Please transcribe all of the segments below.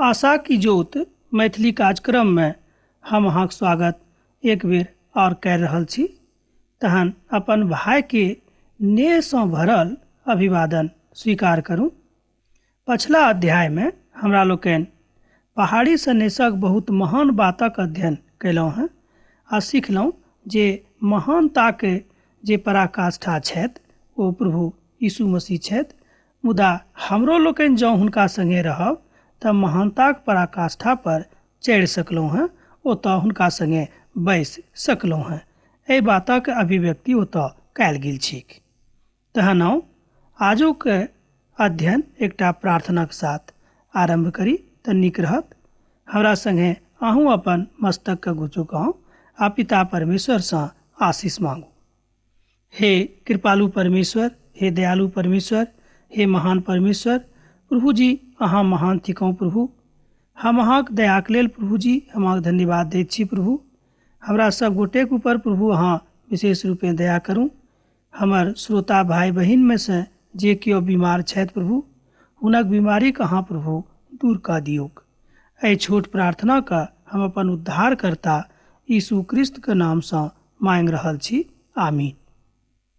आशा की ज्योत मैथिली कार्यक्रम में हम अहाँक स्वागत एक बेर और कर रहल छी। तहन अपन भाई के नेहसँ भरल अभिवादन स्वीकार करू। पछिला अध्याय में हमरा लोकनि पहाड़ी सनेसक बहुत महान बातक अध्ययन कयलहुँ हँ आ सिखलहुँ जे महानताके जे पराकाष्ठा छथि ओ प्रभु यीशु मसीह छथि। मुदा हमरो लोकनि जँ हुनका संगे रहब तऽ महानताक पराकाष्ठा पर चढ़ि सकलहुँ हँ, ओतऽ हुनका संगे बैसि सकलहुँ हँ। एहि बातक अभिव्यक्ति ओतऽ कयल गेल छैक। तहन आउ आजुक अध्ययन एकटा प्रार्थनाक साथ आरम्भ करी तऽ नीक रहत। हमरा संगे अहूँ अपन मस्तकके झुकाउ आ पिता परमेश्वरसँ आशीष मांगू। हे कृपालु परमेश्वर, हे दयालु परमेश्वर, हे महान परमेश्वर प्रभु जी, अहाँ महान थिकहुँ प्रभु। हम अहाँक दयाक लेल प्रभु जी हम अहाँक धन्यवाद दैत छी प्रभु। हमरा सब गोटेक ऊपर प्रभु अहाँ विशेष रूपे दया करू। हमर श्रोता भाई बहिन में से जे केओ बीमार छथि प्रभु, हुनक बीमारीके अहाँ प्रभु दूर कऽ दियौक। एहि छोट प्रार्थनाके हम अपन उद्धारकर्ता यीशु क्रिस्तके नामसँ मांगि रहल छी, आमीन।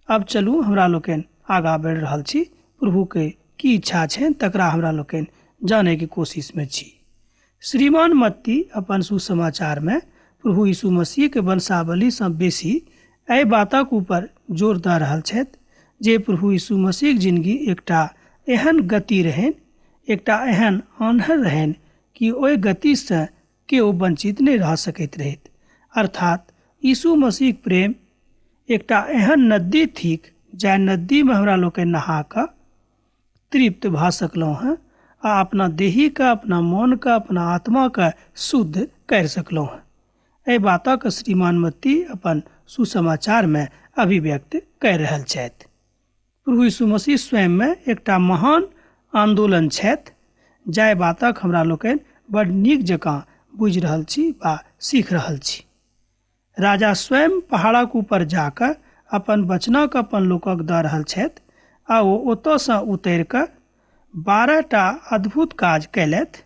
अब चलू हमरा लोकनि आगाँ बढ़ि रहल छी। प्रभुके की इच्छा छनि तकरा हमरा लोकनि जानैके कोशिशमे छी। श्रीमान मत्ती अपन सुसमाचारमे प्रभु यीशु मसीहके वंशावलीसँ बेसी एहि बातक ऊपर जोर दऽ रहल छथि जे प्रभु यीशु मसीहक जिंदगी एकटा एहन गति रहनि, एकटा एहन आन्हर रहनि कि ओहि गतिसँ केओ वंचित नहि रह सकैत रहैत। अर्थात यीशु मसीहक प्रेम एकटा एहन नदी थिक जाहि नदीमे हमरा लोकनि नहा कऽ तृप्त भऽ सकलहुँ हँ आ अपना देहीके, अपना मोनके, अपना आत्माके शुद्ध करि सकलहुँ हँ। एहि बातक श्रीमान मत्ती अपन सुसमाचारमे अभिव्यक्त करि रहल छथि। प्रभु यीशु मसीह स्वयंमे एकटा महान आन्दोलन छथि जाहि बातक हमरा लोकनि बड नीक जकाँ बुझि रहल छी वा सीख रहल छी। राजा स्वयं पहाड़क ऊपर जाकऽ अपन वचनक अपन लोकक दऽ रहल छथि आ ओ ओतऽसँ उतरि कऽ 12 टा अद्भुत काज कयलथि।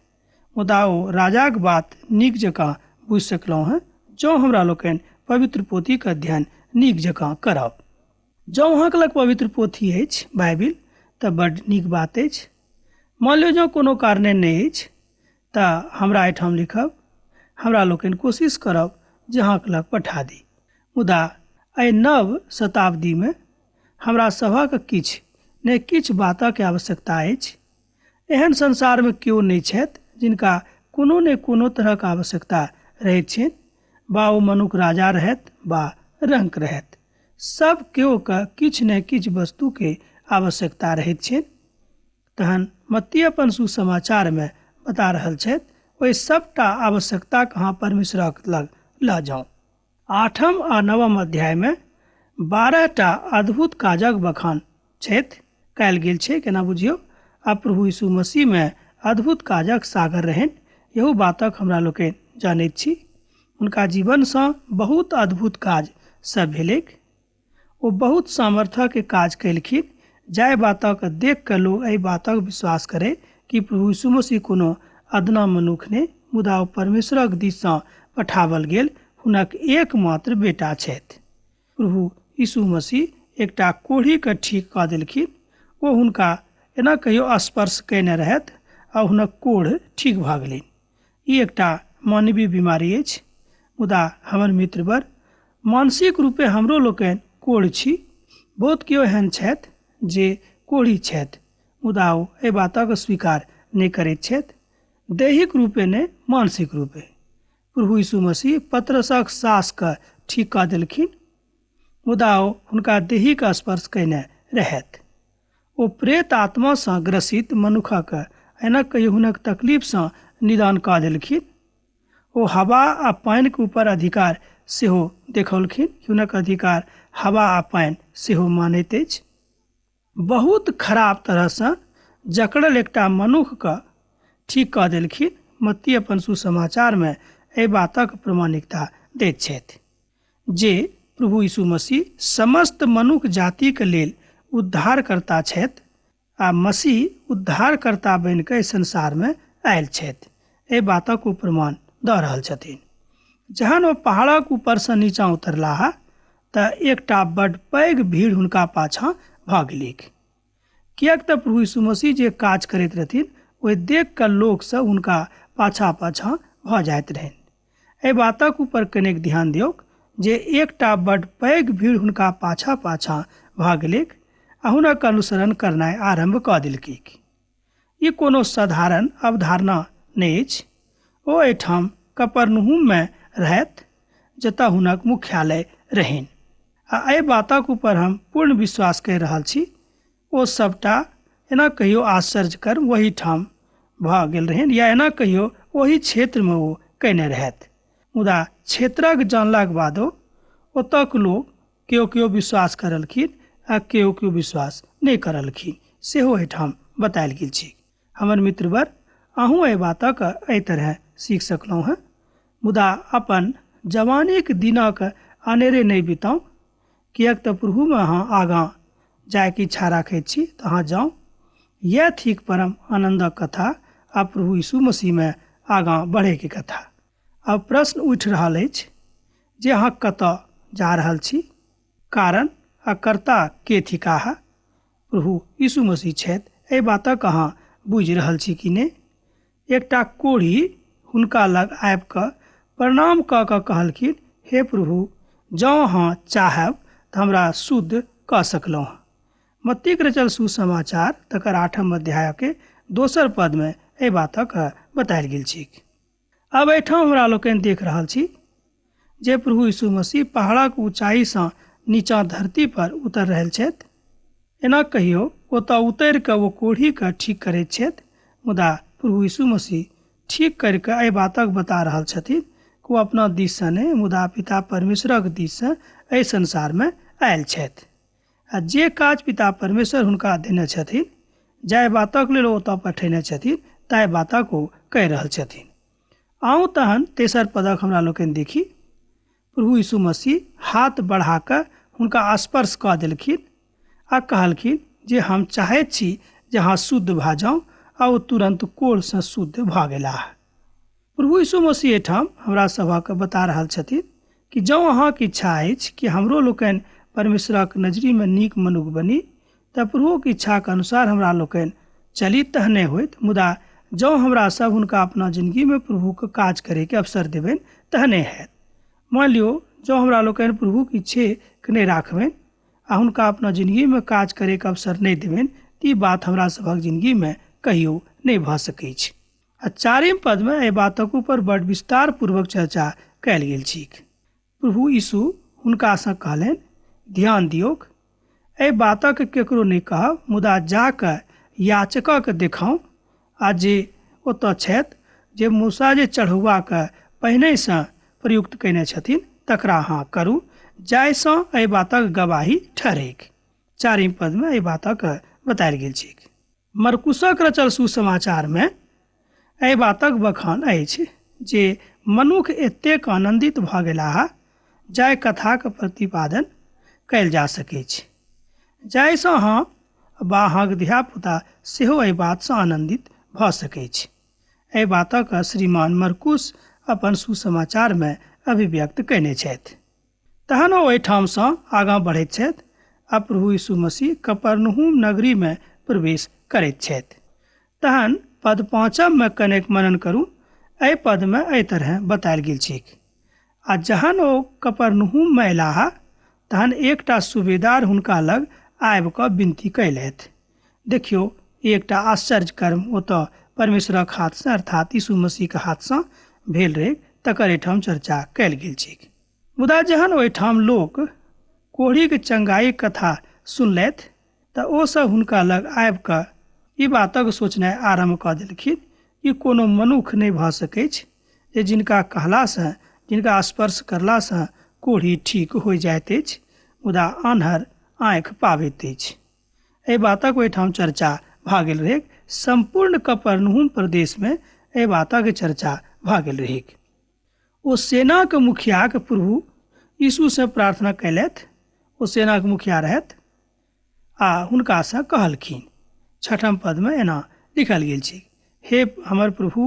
मुदा ओ राजाक बात नीक जकाँ बुझि सकलहुँ हँ जँ हमरा लोकनि पवित्र पोथीक अध्ययन नीक जकाँ करब। जँ अहाँके लग पवित्र पोथी अछि बाइबिल तऽ बड नीक बात अछि। मान लियौ जँ कोनो कारणे नहि अछि तऽ हमरा एहिठाम लिखब, हमरा लोकनि कोशिश करब जे अहाँके लग पठा दी। मुदा एहि नव शताब्दीमे हमरा सभक किछु ने किछु बातक आवश्यकता अछि। एहन संसारमे केओ नहि छथि जिनका कोनो ने कोनो तरहक आवश्यकता रहैत छनि, वा ओ मनुख राजा रहथि वा रंक रहथि, सब केओ के किछु ने किछु वस्तुके आवश्यकता रहैत छनि। तहन मत्ती अपन सुसमाचारमे बता रहल छथि ओहि सबटा आवश्यकताके अहाँ परमेश्वरक लग लऽ जाउ। 8 आ 9 अध्यायमे 12 टा अद्भुत काजक बखान छथि कयल गेल छै। केना बुझियौ, आ प्रभु यीशु मसीहमे अद्भुत काजक सागर रहनि, इहो बातक हमरा लोकनि जानैत छी। हुनका जीवनसँ बहुत अद्भुत काज सब भेलैक। ओ बहुत सामर्थ्यके काज कयलखिन जाहि बातक देख कऽ लोक एहि बातक विश्वास करे कि प्रभु यीशु मसीह कोनो अदना मनुख नहि, मुदा ओ परमेश्वरक दिससँ पठाओल गेल हुनक एकमात्र बेटा छथि। प्रभु यीशु मसीह एकटा कोढ़ीके ठीक कऽ देलखिन। ओ हुनका एना कहियो स्पर्श कयने रहथि आ हुनक कोढ़ ठीक भऽ गेलनि। ई एकटा मानवीय बीमारी अछि, मुदा हमर मित्रवर मानसिक रूपे हमरो लोकनि कोढ़ छी। बहुत केओ एहन छथि जे कोढ़ी छथि, मुदा ओ एहि बातक स्वीकार नहि करैत छथि, दैहिक रूपे नहि मानसिक रूपे। प्रभु यीशु मसीह पतरसक सासके ठीक कऽ देलखिन, मुदा ओ हुनका देहीक स्पर्श कयने रहथि। ओ प्रेत आत्मासँ ग्रसित मनुखक एना कहियो हुनक तकलीफसँ निदान कऽ देलखिन। ओ हवा आ पानिके ऊपर अधिकार सेहो देखौलखिन। हुनक अधिकार हवा आ पानि सेहो मानैत अछि। बहुत खराब तरहसँ जकड़ल एकटा मनुखके ठीक कऽ देलखिन। मत्ती अपन सुसमाचारमे एहि बातक प्रमाणिकता दैत छथि जे प्रभु यीशु मसीह समस्त मनुख जातिके लेल उद्धारकर्ता छथि आ मसीह उद्धारकर्ता बनि कऽ एहि संसारमे आयल छथि। एहि बातक ओ प्रमाण दऽ रहल छथिन। जहन ओ पहाड़क ऊपरसँ नीचाँ उतरलाह तऽ एकटा बड्ड पैघ भीड़ हुनका पाछाँ भऽ गेलैक, किएक तऽ प्रभु यीशु मसीह जे काज करैत रहथिन ओहि देख कऽ लोकसभ हुनका पाछाँ पाछाँ भऽ जाइत रहनि। एहि बातक ऊपर कनेक ध्यान दियौक जे एकटा बड्ड पैघ भीड़ हुनका पाछाँ पाछाँ भऽ गेलैक आ हुनक अनुसरण करनाइ आरम्भ कऽ देलकैक। ई कोनो साधारण अवधारणा नहि अछि। ओ एहिठाम कफरनहूममे रहथि, जतऽ हुनक मुख्यालय रहनि। आ एहि बातक ऊपर हम पूर्ण विश्वास करि रहल छी, ओ सभटा एना कहियो आश्चर्य कर्म ओहीठाम भऽ गेल रहनि या एना कहियो ओही क्षेत्रमे ओ कयने रहथि। मुदा क्षेत्रक जानलाक बादो ओतऽक लोक केओ केओ विश्वास करलखिन आ केओ केओ विश्वास नहि करलखिन, सेहो एहिठाम बतायल गेल छै। हमर मित्रवर, अहूँ एहि बातक एहि तरह सीख सकलहुँ हेँ। मुदा अपन जवानीक दिनक अनेरे नहि बिताउ, किएक तऽ प्रभुमे अहाँ आगाँ जायके इच्छा राखैत छी तऽ अहाँ जाउ। यैह थिक परम आनन्दक कथा आ प्रभु यीशु मसीहमे आगाँ बढ़ैके कथा। आब प्रश्न उठि रहल अछि जे अहाँ कतऽ जा रहल छी, कारण आ कर्ता के थिकाह? प्रभु यीशु मसीह छथि। एहि बातक अहाँ बुझि रहल छी कि नहि? एकटा कोढ़ी हुनका लग आबि कऽ प्रणाम कऽ कऽ कहलखिन, हे प्रभु, जँ अहाँ चाहब तऽ हमरा शुद्ध कऽ सकलहुँ। मत्तीक रचल सुसमाचार तकर 8 अध्यायके दोसर पदमे एहि बातक बतायल गेल छैक। आब एहिठाम हमरा लोकनि देख रहल छी जे प्रभु यीशु मसीह पहाड़क ऊँचाइसँ नीचाँ धरती पर उतरि रहल छथि। एना कहियो ओतऽ उतरि कऽ ओ कोढ़ीके ठीक करैत छथि, मुदा प्रभु यीशु मसीह ठीक करि कऽ एहि बातक बता रहल छथिन कि ओ अपना दिससँ नहि, मुदा पिता परमेश्वरक दिससँ एहि संसारमे आयल छथि आ जे काज पिता परमेश्वर हुनका देने छथिन, जाहि बातक लेल ओ ओतऽ पठेने छथिन, ताहि बातक ओ कहि रहल छथिन। आउ तहन तेसर पदक हमरा लोकनि देखी। प्रभु यीशु मसीह हाथ बढ़ा कऽ हुनका स्पर्श कऽ देलखिन आ कहलखिन जे हम चाहैत छी जे अहाँ शुद्ध भऽ जाउ, आ ओ तुरन्त कोढ़सँ शुद्ध भऽ गेलाह। प्रभु यीशु मसीह एहिठाम हमरा सभक बता रहल छथिन कि जँ अहाँके इच्छा अछि कि हमरो लोकनि परमेश्वरक नजरिमे नीक मनुख बनी, तऽ प्रभुक इच्छाक अनुसार हमरा लोकनि चली तहने होइत, मुदा जँ हमरा सब हुनका अपना जिंदगीमे प्रभुक काज करैके अवसर देबनि तहने हैत। मान लियौ जँ हमरा लोकनि प्रभुक इच्छेके नहि राखबनि आ हुनका अपना जिंदगीमे काज करैके अवसर नहि देबनि, तऽ ई बात हमरा सभक जिंदगीमे कहियो नहि भऽ सकैछ। आ चारिम पदमे एहि बातक ऊपर बड विस्तार पूर्वक चर्चा कयल गेल छैक। प्रभु यीशु हुनकासँ कहलनि, ध्यान दियौक, एहि बातक केकरो नहि कहब, मुदा जा कऽ याचकक देखाउ आ जे ओतऽ छथि, जे मूसा जे चढ़ौआके पहिनहिसँ प्रयुक्त कयने छथिन, तकरा अहाँ करू, जाहिसँ एहि बातक गवाही ठहरैक। चारिम पदमे एहि बातक बतायल गेल छैक। मरकुसक रचल सुसमाचारमे एहि बातक बखान अछि जे मनुख एतेक आनन्दित भऽ गेलाह जाहि कथाक प्रतिपादन कयल जा सकैछ, जाहिसँ अहाँ वा अहाँक धियापुता सेहो एहि बातसँ आनन्दित भऽ सकैछ। एहि बातक श्रीमान मरकुस अपन सुसमाचारमे अभिव्यक्त कयने छथि। तहन ओ एहिठामसँ आगाँ बढ़ैत छथि आ प्रभु यीशु मसीह कफरनहूम नगरीमे प्रवेश करैत छथि। तहन पद 5मे कनेक मनन करू। एहि पदमे एहि तरह बतायल गेल छैक, आ जहन ओ कफरनहूममे अयलाह तहन एकटा सूबेदार हुनका लग आबि कऽ विनती कयलथि। देखियौ, एकटा आश्चर्य कर्म ओतऽ परमेश्वरक हाथसँ अर्थात यीशु मसीहके हाथसँ भेल रहै, तकर एहिठाम चर्चा कयल गेल छैक। मुदा जहन ओहिठाम लोक कोढ़ीके चंगाई कथा सुनलथि तऽ ओ सब हुनका लग आबि कऽ ई बातक सोचनाइ आरम्भ कऽ देलखिन, ई कोनो मनुख नहि भऽ सकैछ जे जिनका कहलासँ, जिनका स्पर्श करलासँ कोढ़ी ठीक हो जाइत अछि, मुदा आन्हर आँखि पाबैत अछि। एहि बातक ओहिठाम चर्चा भऽ गेल रहैक। सम्पूर्ण कफरनहूम प्रदेशमे एहि बातक चर्चा भऽ गेल रहैक। ओ सेनाक मुखियाक प्रभु यीशुसँ प्रार्थना कयलथि। ओ सेनाक मुखिया रहथि आ हुनकासँ कहलखिन। 6 पदमे एना लिखल गेल छै, हे हमर प्रभु,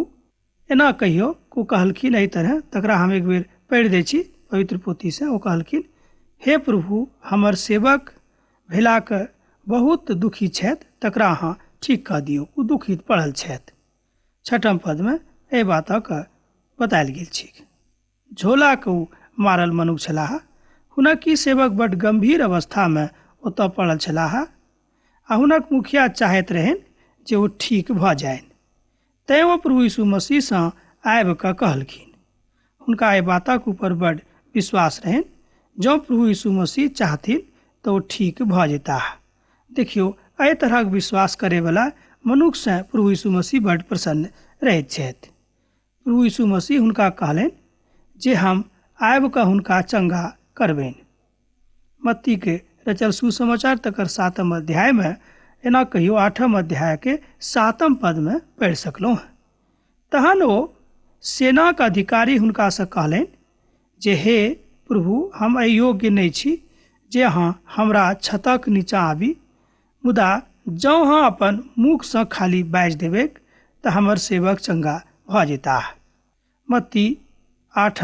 एना कहियो ओ कहलखिन एहि तरह, तकरा हम एक बेर पढ़ि दै छी पवित्र पोथीसँ। ओ कहलखिन, हे प्रभु, हमर सेवक भेलाक बहुत दुखी छथि, तकरा अहाँ ठीक कऽ दियौ। ओ दुखित पड़ल छथि। छठम पदमे एहि बातक बतायल गेल छै। झोलाके ओ मारल मनुख छलाह। हुनक ई सेवक बड गम्भीर अवस्थामे ओतऽ पड़ल छलाह आ हुनक मुखिया चाहैत रहनि जे ओ ठीक भऽ जाइन। तैँ ओ प्रभु यीशु मसीहसँ आबि कऽ कहलखिन। हुनका एहि बातक ऊपर बड विश्वास रहनि, जँ प्रभु यीशु मसीह चाहथिन तऽ ओ ठीक भऽ जेताह। देखियौ, एहि तरहक विश्वास करैवला मनुखसँ प्रभु यीशु मसीह बड प्रसन्न रहैत छथि। प्रभु यीशु मसीह हुनका कहलनि जे हम आबि कऽ हुनका चंगा करबनि। मत्तीके रचल सुसमाचार तकर 7 अध्यायमे एना कहियो 8 अध्यायके 7 पदमे पढ़ि सकलहुँ। तहन ओ सेनाक अधिकारी हुनकासँ कहलनि जे हे प्रभु, हम एहि योग्य नहि छी जे अहाँ हमरा छतक नीचाँ आबी, मुदा जँ अहाँ अपन मुखसँ खाली बाजि देबैक तऽ हमर सेवक चंगा भऽ जेताह। मत्ती 8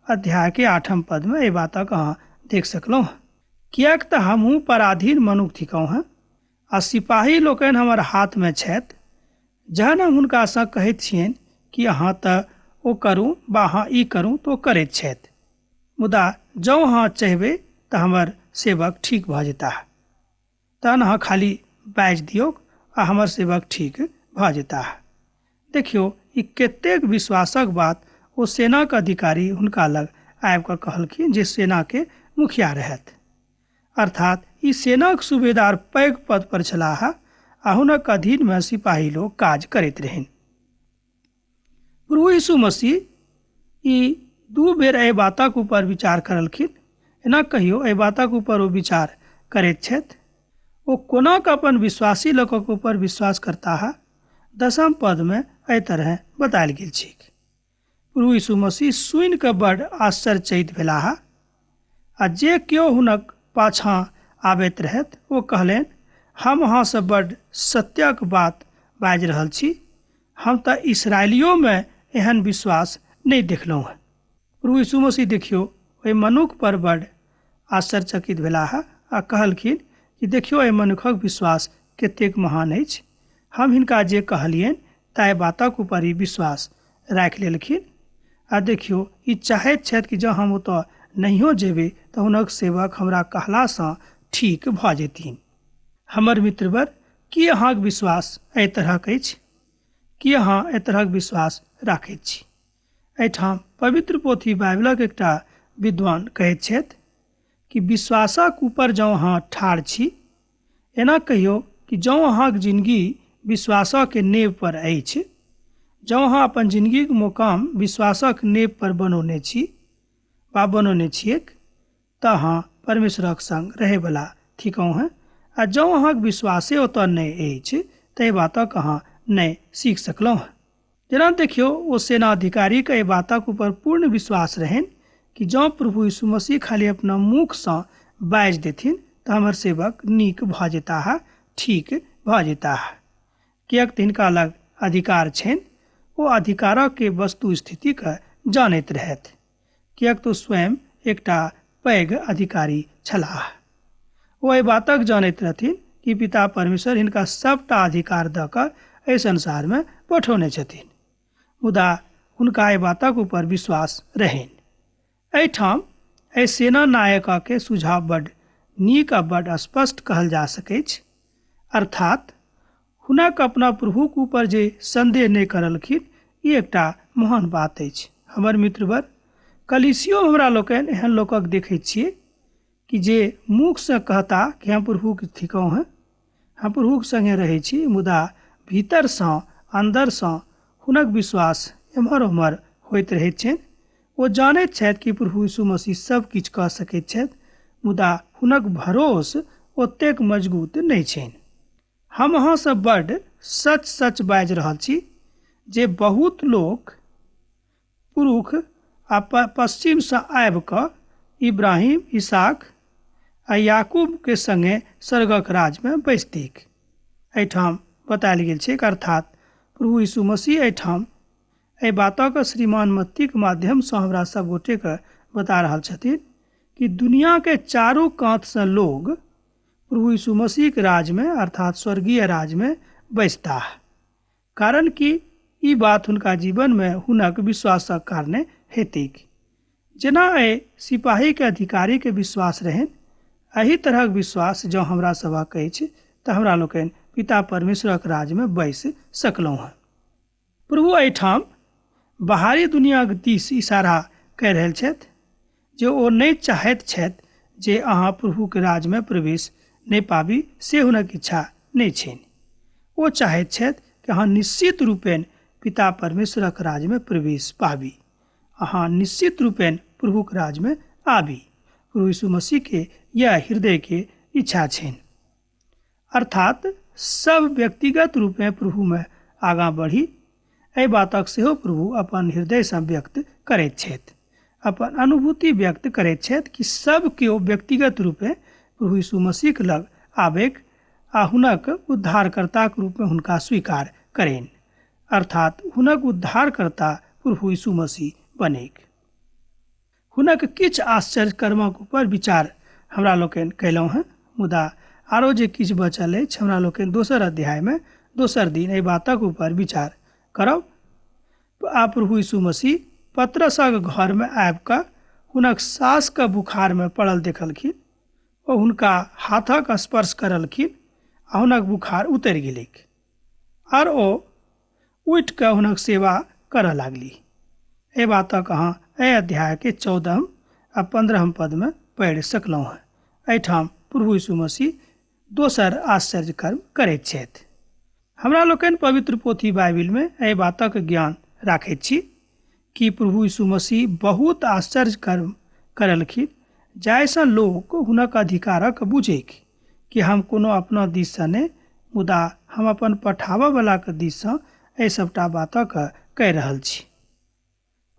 अध्यायके 8 पदमे एहि बातक अहाँ देख सकलहुँ। किएक तऽ हमहूँ पराधीन मनुख थिकहुँ हँ आ सिपाही लोकनि हमर हाथमे छथि। जहन हम हुनकासँ कहैत छियनि कि अहाँ तऽ ओ करू वा अहाँ ई करू तऽ ओ करैत छथि, मुदा जँ अहाँ चाहबै तऽ हमर सेवक ठीक भऽ जेताह। तहन अहाँ खाली बाजि दियौक आ हमर सेवक ठीक भऽ जेताह। देखियौ, ई कतेक विश्वासक बात ओ सेनाक अधिकारी हुनका लग आबि कऽ कहलखिन जे सेनाके मुखिया रहथि। अर्थात ई सेनाक सूबेदार पैघ पद पर छलाह आ हुनक अधीनमे सिपाही लोक काज करैत रहनि। प्रभु यीशु मसीह ई 2 बेर एहि बातक ऊपर विचार करलखिन। एना कहियो एहि बातक ऊपर ओ विचार करैत छथि। ओ कोना कऽ अपन विश्वासी लोकक ऊपर विश्वास करताह, 10 पदमे एहि तरह बतायल गेल छै। प्रभु यीशु मसीह सुनि कऽ बड आश्चर्यचकित भेलाह आ जे केओ हुनक पाछाँ आबैत रहथि ओ कहलनि, हम अहाँसँ बड सत्यक बात बाजि रहल छी, हम तऽ इसराइलियोमे एहन विश्वास नहि देखलहुँ हँ। प्रभु यीशु मसीह देखियौ ओहि मनुख पर बड आश्चर्यचकित भेलाह आ कहलखिन कि देखियौ एहि मनुखक विश्वास कतेक महान अछि, हम हिनका जे कहलियनि ताहि बातक ऊपर ई विश्वास राखि लेलखिन आ देखियौ ई चाहैत छथि कि जँ हम ओतऽ नहियो जेबै तऽ हुनक सेवक हमरा कहलासँ ठीक भऽ जेथिन। हमर मित्रवर, की अहाँक विश्वास एहि तरहक अछि? की अहाँ एहि तरहक विश्वास राखैत छी? एहिठाम पवित्र पोथी बाइबलक एकटा विद्वान कहैत छथि कि विश्वासक ऊपर जँ अहाँ ठाढ़ छी, एना कहियौ कि जँ अहाँक जिनगी विश्वासक नेव पर अछि, जँ अहाँ अपन जिनगीक मुकाम विश्वासक नेव पर बनौने छी वा बनौने छियैक, तऽ अहाँ परमेश्वरक संग रहैवला थिकहुँ हँ। आ जँ अहाँक विश्वासे ओतऽ नहि अछि ताहि बातक अहाँ नहि सीख सकलहुँ हँ। जेना देखियौ, ओ सेनाधिकारीके एहि बातक ऊपर पूर्ण विश्वास रहनि कि जँ प्रभु यीशु मसीह खाली अपना मुखसँ बाजि देथिन तऽ हमर सेवक नीक भऽ जेताह, ठीक भऽ जेताह। किएक तऽ हिनका लग अधिकार छनि, ओ अधिकारक वस्तु स्थितिके जानैत रहथि, किएक तऽ स्वयं एकटा पैघ अधिकारी छलाह। ओ एहि बातक जानैत रहथिन कि पिता परमेश्वर हिनका सबटा अधिकार दऽ कऽ एहि संसारमे पठौने छथिन, मुदा हुनका एहि बातक ऊपर विश्वास रहनि। एहिठाम एहि सेना नायकके सुझाव बड नीक आ बड स्पष्ट कहल जा सकैछ। अर्थात हुनक अपना प्रभुक ऊपर जे संदेह नहि करलखिन, ई एकटा महान बात अछि। हमर मित्रवर, कलीसियो हमरा लोकनि एहन लोकक देखैत छियै कि जे मुखसँ कहता कि हम प्रभुके थिकहुँ हँ, हम प्रभुक संगे रहै छी, मुदा भीतरसँ अन्दरसँ हुनक विश्वास एम्हर ओम्हर होइत रहैत छनि। ओ जानैत छथि कि प्रभु यीशु मसीह सब किछु कऽ सकैत छथि, मुदा हुनक भरोस ओतेक मजबूत नहि छनि। हम अहाँसँ बड सच सच बाजि रहल छी जे बहुत लोक पुरुष आ पश्चिमसँ आबि कऽ इब्राहिम, इसहाक आ याकूब के संगे स्वर्गक राजमे बैसतीक। एहिठाम बतायल गेल छैक। अर्थात प्रभु यीशु मसीह एहिठाम एहि बातक श्रीमान मत्तीक माध्यमसँ हमरा सब गोटेके बता रहल छथिन कि दुनियाके चारू कातसँ लोग प्रभु यीशु मसीहके राजमे अर्थात स्वर्गीय राजमे बैसताह, कारण कि ई बात हुनका जीवनमे हुनक विश्वासक कारणे हेतैक। जेना एहि सिपाहीके अधिकारीके विश्वास रहनि, एहि तरहक विश्वास जँ हमरा सभक अछि तऽ हमरा लोकनि पिता परमेश्वरक राजमे बैस सकलहुँ हँ। प्रभु एहिठाम बाहरी दुनियाक दिस इशारा कहि रहल छथि जे ओ नहि चाहैत छथि जे अहाँ प्रभुके राजमे प्रवेश नहि पाबी, से हुनक इच्छा नहि छनि। ओ चाहैत छथि कि अहाँ निश्चित रूपेण पिता परमेश्वरक राजमे प्रवेश पाबी, अहाँ निश्चित रूपेण प्रभुक राजमे आबी। प्रभु यीशु मसीहके यह हृदयके इच्छा छनि। अर्थात सब व्यक्तिगत रूपमे प्रभुमे आगाँ बढ़ी, एहि बातक सेहो प्रभु अपन हृदयसँ व्यक्त करैत छथि, अपन अनुभूति व्यक्त करैत छथि कि सब केओ व्यक्तिगत रूपे प्रभु यीशु मसीहके लग आबैक आ हुनक उद्धारकर्ताके रूपमे हुनका स्वीकार करनि, अर्थात हुनक उद्धारकर्ता प्रभु यीशु मसीह बनैक। हुनक किछु आश्चर्य कर्मक ऊपर विचार हमरा लोकनि कयलहुँ हँ, मुदा आरो जे किछु बचल अछि हमरा लोकनि दोसर अध्यायमे दोसर दिन एहि बातक ऊपर विचार करब। आ प्रभु यीशु मसीह पतरसक घरमे आबि कऽ हुनक सासके बुखारमे पड़ल देखलखिन। ओ हुनका हाथक स्पर्श करलखिन आ हुनक बुखार उतरि गेलैक आर ओ उठि कऽ हुनक सेवा करऽ लागली। एहि बातक अहाँ एहि अध्यायके 14 आ 15 पदमे पढ़ि सकलहुँ हँ। एहिठाम प्रभु यीशु मसीह दोसर आश्चर्य कर्म करैत छथि। हमरा लोकनि पवित्र पोथी बाइबिलमे एहि बातक ज्ञान राखैत छी कि प्रभु यीशु मसीह बहुत आश्चर्य कर्म करलखिन जाहिसँ लोक हुनक अधिकारक बुझैक कि हम कोनो अपना दिससँ नहि, मुदा हम अपन पठाबयवलाके दिससँ एहि सबटा बातक कहि रहल छी।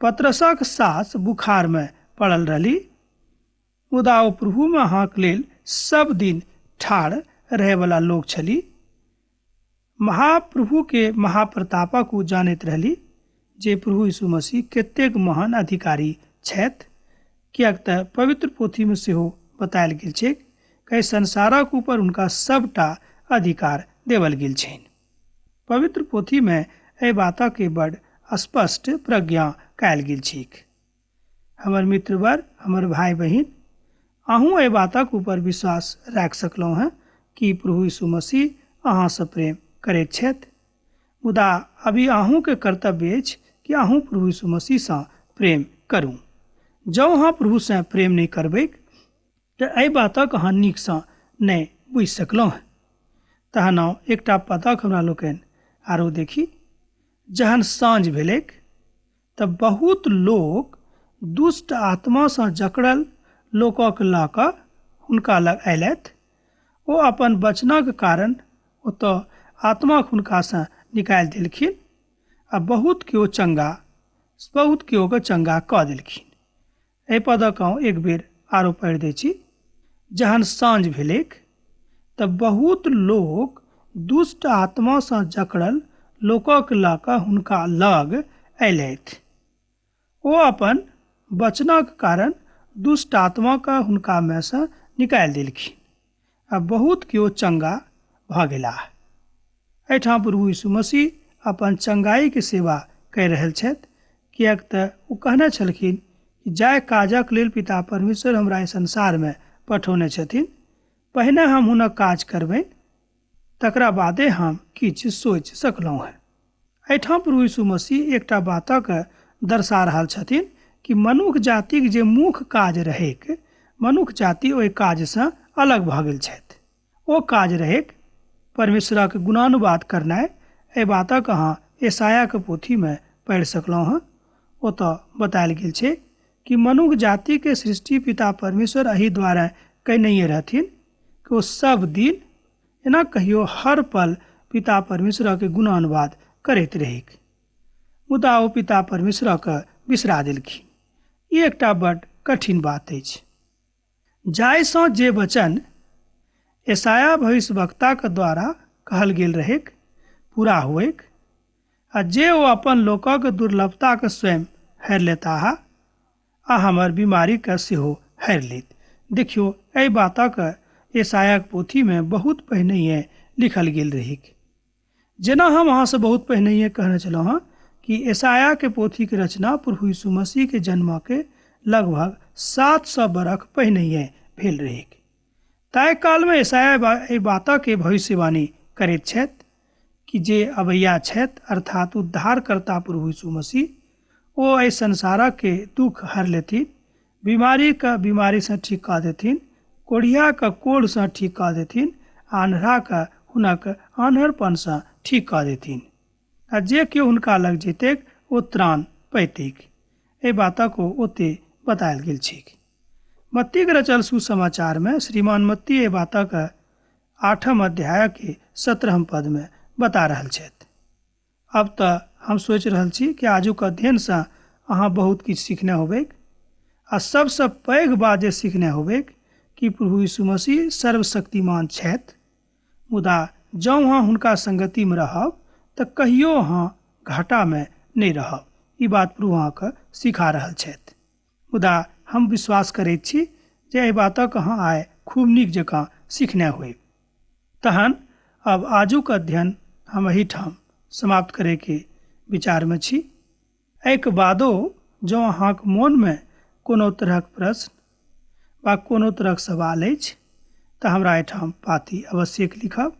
पतरसक सास बुखारमे पड़ल रहली, मुदा ओ प्रभुमे अहाँके लेल सब दिन ठाढ़ रहैवला लोक छली। महाप्रभुके महाप्रतापक ओ जानैत रहली जे प्रभु यीशु मसीह कतेक महान अधिकारी छथि, किएक तऽ पवित्र पोथीमे सेहो बतायल गेल छै कि संसारक ऊपर हुनका सबटा अधिकार देवल गेल छनि। पवित्र पोथीमे एहि बातके बड स्पष्ट प्रज्ञा कयल गेल छैक। हमर मित्रवर, हमर भाई बहिन, अहूँ एहि बातक ऊपर विश्वास राखि सकलहुँ हँ कि प्रभु यीशु मसीह अहाँसँ प्रेम करैत छथि, मुदा अभी अहूँके कर्तव्य अछि कि अहूँ प्रभु यीशु मसीहसँ प्रेम करू। जँ अहाँ प्रभुसँ प्रेम नहि करबैक तऽ एहि बातक अहाँ नीकसँ नहि बुझि सकलहुँ हँ। तहन आउ एकटा पदक हमरा लोकनि आरो देखी। जहन साँझ भेलैक तऽ बहुत लोक दुष्ट आत्मासँ जकड़ल लोकक लऽ कऽ हुनका लग अयलथि। ओ अपन वचनक कारण ओतऽ आत्माक हुनकासँ निकालि देलखिन आ बहुत केओके चंगा कऽ देलखिन। एहि पदक हम एक बेर आरो पढ़ि दै छी। जहन साँझ भेलैक तऽ बहुत लोक दुष्ट आत्मासँ जकड़ल लोकक लऽ कऽ हुनका लग अयलथि। ओ अपन वचनक कारण दुष्ट आत्माके हुनकामे सँ निकालि देलखिन आ बहुत केओ चंगा भऽ गेलाह। एहिठाम प्रभु यीशु मसीह अपन चंगाईके सेवा कहि रहल छथि, किएक तऽ ओ कहने छलखिन कि जाहि काजक लेल पिता परमेश्वर हमरा एहि संसारमे पठौने छथिन, पहिने हम हुनक काज करबनि, तकरा बादे हम किछु सोचि सकलहुँ हँ। एहिठाम प्रभु यीशु मसीह एकटा बातक दर्शा रहल छथिन कि मनुख जातिक जे मुख्य काज रहैक, मनुख जाति ओहि काजसँ अलग भऽ गेल छथि। ओ काज रहैक परमेश्वरक गुणानुवाद करनाइ। एहि बातक अहाँ यशायाके पोथीमे पढ़ि सकलहुँ हँ। ओतऽ बतायल गेल छै कि मनुख जातिके सृष्टि पिता परमेश्वर एहि द्वारा कयनहिए रहथिन कि ओ सब दिन एना कहियो हर पल पिता परमेश्वरके गुणानुवाद करैत रहैक, मुदा ओ पिता परमेश्वरके बिसरा देलखिन। ई एकटा बड कठिन बात अछि। जाहिसँ जे वचन यशाया भविष्यवक्ताके द्वारा कहल गेल रहैक पूरा होइक, आ जे ओ अपन लोकक दुर्लभताके स्वयं हेर लेताह आ हमर बीमारीके सेहो हेर लेत। देखियौ, एहि बातक यशायाक पोथीमे बहुत पहिनहिए लिखल गेल रहैक। जेना हम अहाँसँ बहुत पहिनहिए कहने छलहुँ हँ कि यशायाके पोथीके रचना प्रभु यीशु मसीहके जन्मके लगभग 700 बरख पहिनहिए भेल रहैक। ताहि कालमे यशाया एहि बातके भविष्यवाणी करैत छथि कि जे अबैया छथि, अर्थात उद्धारकर्ता प्रभु यीशु मसीह, ओ एहि संसारके दुख हर लेथिन, बीमारीके बीमारीसँ ठीक कऽ देथिन, कोढ़ियाके कोढ़सँ ठीक कऽ देथिन, आन्हराके हुनक आन्हरपनसँ ठीक कऽ देथिन, आ जे केओ हुनका लग जेतैक ओ त्राण पैतैक। एहि बातक ओ ओते बतायल गेल छैक। मत्तीके रचल सुसमाचारमे श्रीमान मत्ती एहि बातक 8 अध्यायके 17 पदमे बता रहल छथि। अब तऽ हम सोचि रहल छी कि आजुक अध्ययनसँ अहाँ बहुत किछु सीखने होबैक, आ सबसँ पैघ बात जे सीखने होबैक कि प्रभु यीशु मसीह सर्वशक्तिमान छथि, मुदा जँ अहाँ हुनका संगतिमे रहब तऽ कहियो अहाँ घाटामे नहि रहब। ई बात प्रभु अहाँके सिखा रहल छथि। मुदा हम विश्वास करैत छी जे एहि बातक अहाँ आइ खूब नीक जकाँ सीखने होयब। तहन अब आजुक अध्ययन हम एहिठाम समाप्त करैके विचारमे छी। एहिके बादो जँ अहाँके मोनमे कोनो तरहक प्रश्न वा कोनो तरहक सवाल अछि तऽ हमरा एहिठाम पाती अवश्य लिखब।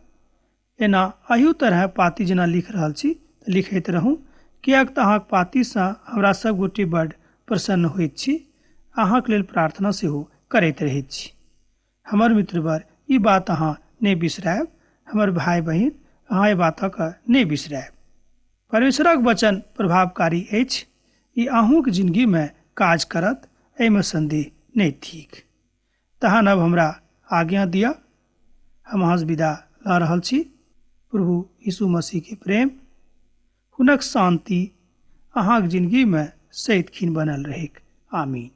एना अहियो तरह पाती जेना लिख रहल छी तऽ लिखैत रहू, किएक तऽ अहाँके पातीसँ हमरा सब गोटे बड्ड प्रसन्न होइत छी। अहाँके लेल प्रार्थना सेहो करैत रहैत छी। हमर मित्रवर, ई बात अहाँ नहि बिसरायब। हमर भाय बहिन, अहाँ एहि बातक नहि बिसरायब। परमेश्वरक वचन प्रभावकारी अछि, ई अहूँके जिंदगीमे काज करत, एहिमे संदेह नहि थिक। तहन अब हमरा आज्ञा दिअ, हम अहाँसँ विदा लऽ रहल छी। प्रभु यीशु मसीहके प्रेम, हुनक शांति अहाँके जिंदगीमे सदिखन बनल रहैक। आमीन।